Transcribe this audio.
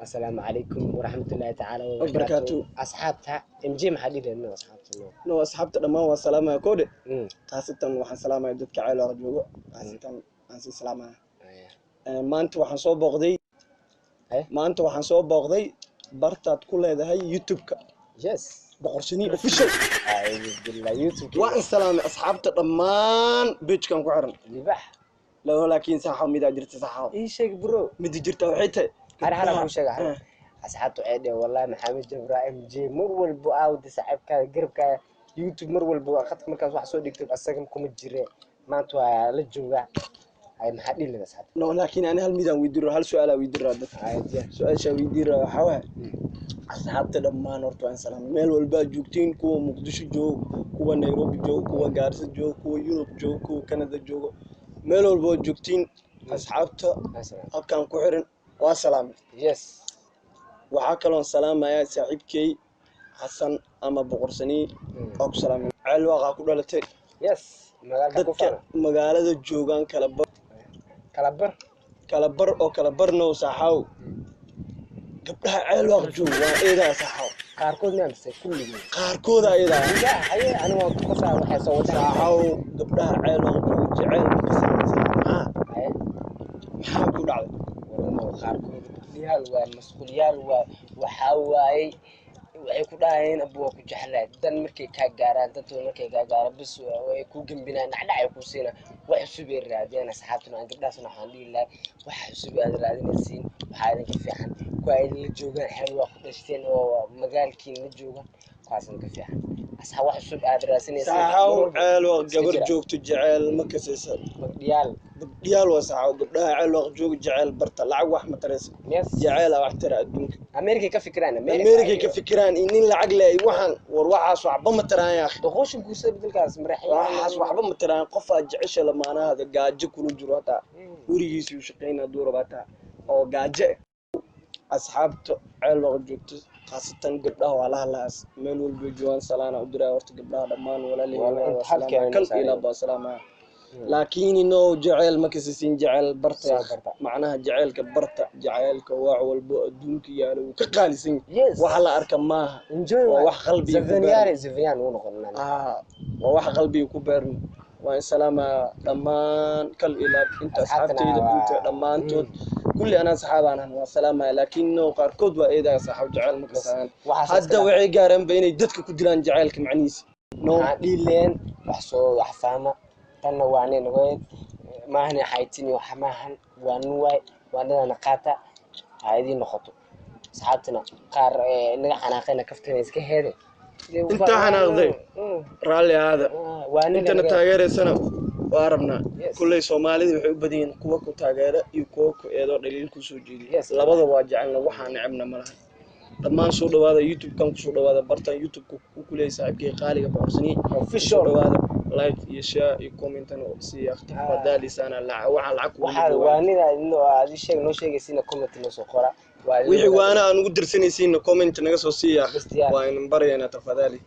Asalaamu calaykum waraxmatullaahi tacaala wabarakaatu. Wabarakaatu. Asxaabta MJ, maxaa dhihi lahayd asxaabta no? No, asxaabta dhammaan waa salaamaya koodhe. Khaasatan waxaan salaamaya dadka Ceelwaaq joogo, khaasatan aan sii salaamaya. Maanta waxaan soo booqday Eh? Maanta waxaan soo booqday bartaad ku leedahay YouTube-ka, Boqorsanii Official. Acuudu billah, YouTube. Waa in salaamay asxaabta dhammaan page-kan ku xiran. Libax. Labo, laakiin saxaw midaa jirta, saxaw. Ii sheeg, bro. Mida jirta waxay tahay Har har aan kuu sheega har. Eh. Asxaabta waxay dheheen, wallahi Maxamed Jabra MJ mar walbo aawda saaxiibkaada garabkaada YouTube, mar walbo khadka markaas wax soo dhigto asaga kuma jire, maanta waa la joogaa. Ay, maxaa dhihi lahayd asxaabta? No, laakiin ani hal midaan weydiiro, hal su-aalaa weydiiraa dadka. Ay, diyaar. Su-aashaa weydiiraa waxaa waaye, asxaabta dhammaan horta waan salaamay meel walbaa joogtiin, kuwa Muqdisho joogo, kuwa Nairobi joogo, kuwa Gaarisa joogo, kuwa Yurub joogo, kuwa Canada joogo, meel walba oo joogtiin asxaabta Asalaam. halkaan ku xiran waa salaamay. Waxaa kaloon salaamayaa saaxiibkey Xasan ama Boqorsanii. Waa ku salaamay. Ceelwaaqaa ku dhalatay. Yes, magaalka ku Dadka faana. magaalada joogaan kala bar. Kala bar. Kala bar oo kala barnow, saaxaw. Gabdhaha Ceelwaaq joogo waa eedaa, saaxaw. Qaarkood miyaa mise kulligood? Qaarkooda eedaa. Ya haye, ani waan ku qosaa waxay soo wadaan. Saaxaw, gabdhaha Ceelwaaq joogo jeceyl ma kasamaysaa? Maxaa Haye. maxaa ku dhacday? Warano qaarkood gabdhiyaal waay, masquulyaal waay, waxaa waaye waxay ku dhahayeen, abu waa ku jeclahay. Dan markay kaa gaaraan, dantooda markay kaa gaaraan, bis way ku gembinaan, dhacdhac ay ku siinaan, wax cusub ay raadiyaan. Asxaabtuna aan gabdhahaasna waxaan dhihi lahay, wax cusub aad raadinaysiin waxaa idinka fiican kuwa ay la joogaan xeel waa ku dhashteen oo magaalkiin la joogaan, kuwaas idinka fiican. Asxaab, wax cusub aad raadsinaysiin Saaxaw, Ceelwaaq iska gabar jira. joogto jeceyl ma kasaysa. Gabdhiyaal. Gabdhiyaal waa, saaxaw. Gabdhaha Ceelwaaq jooga jeceyl barta, lacag wax ma taraysa. Jeceyla wax tara adduunka. America ka fikiraan. America ka fikiraan in nin lacag leh waxaan war waxaas waxba ma taraan, yaa akhi. Doqoshin guursada bedelkaas maraxya. Waxaas waxba ma taraan. Qof aad jecesha lamaanahaada gaajo kula jiro, hataa gurigiisa uu shaqeynaa hadduu rabo, hataa oo gaajo ah. Asxaabta Ceelwaaq joogto, khaasatan gabdhaha, waa la hadlaas meel walba joogaan, salaana u diraa horta gabdhaha dhammaan walaalahey. Wala waa inta salaamaya. halkeena Kal saaran. ilaa baa salaamaya, laakiin no, jeceyl ma kasisiin, jeceyl barta, Soo yaa akhi. barta. Macnaha jaceylka barta, jaceylka wax walbo adduunka yaalo wuu ka qaalisan yahay. Waxa la arka maaha. Enjoy. Waa wax qalbiga ku Zavaniyaare Zavaniyan uu noqon. Waa wax qalbiga ku beermo. Waa in salaamaya dhammaan kal ilaa inta Asxaabtana asxaabtayda inta dhammaantood kulli anaa saxaabaan ahan, waa salaamaya. Laakiin no, qaarkood waa eedaya, saaxab, jeceyl ma kasaan. Waxaas Hadda iska waxay gaareenba inay dadka ku dilaan jaceylka macnihiisa, no. Waxaan dhihi leen wax soo wax fahma, tanna waa nin weyn maahane, xaytini wax maahan, waa nin waay, waa ninana qaata ha idiin noqoto. Asxaabtana qaar naga xanaaqayna kaftana iska heede. Intaa xanaaqday. Raalli ahaada. Waa nin Intana taageeraysana waa rabnaa. Kulley Soomaalida waxay u badan yihiin kuwa ku taageera iyo kuwa ku eedo, dhaliil kusoo jeediya. Labada waa jecelna, waxaa necebna ma laha. Dhammaan soo dhawaada YouTube-kan, kusoo dhawaada bartan YouTube-ka ku kuleeyay saaxiibkay qaaliga Boqorsanii kusoo Official. dhawaada, like iyo share iyo comment-an oo si fadaalisana waxaan lacag kugu Waxaa joogaan. waanida aad sheeg noo sheegaysiina, comment noo soo qora. Waa idin Wixii wadaagay. waana aan ugu dirsanaysiinna comment naga soo siiya. Bas diyaar. Waa idin baryaynaa, tafadali.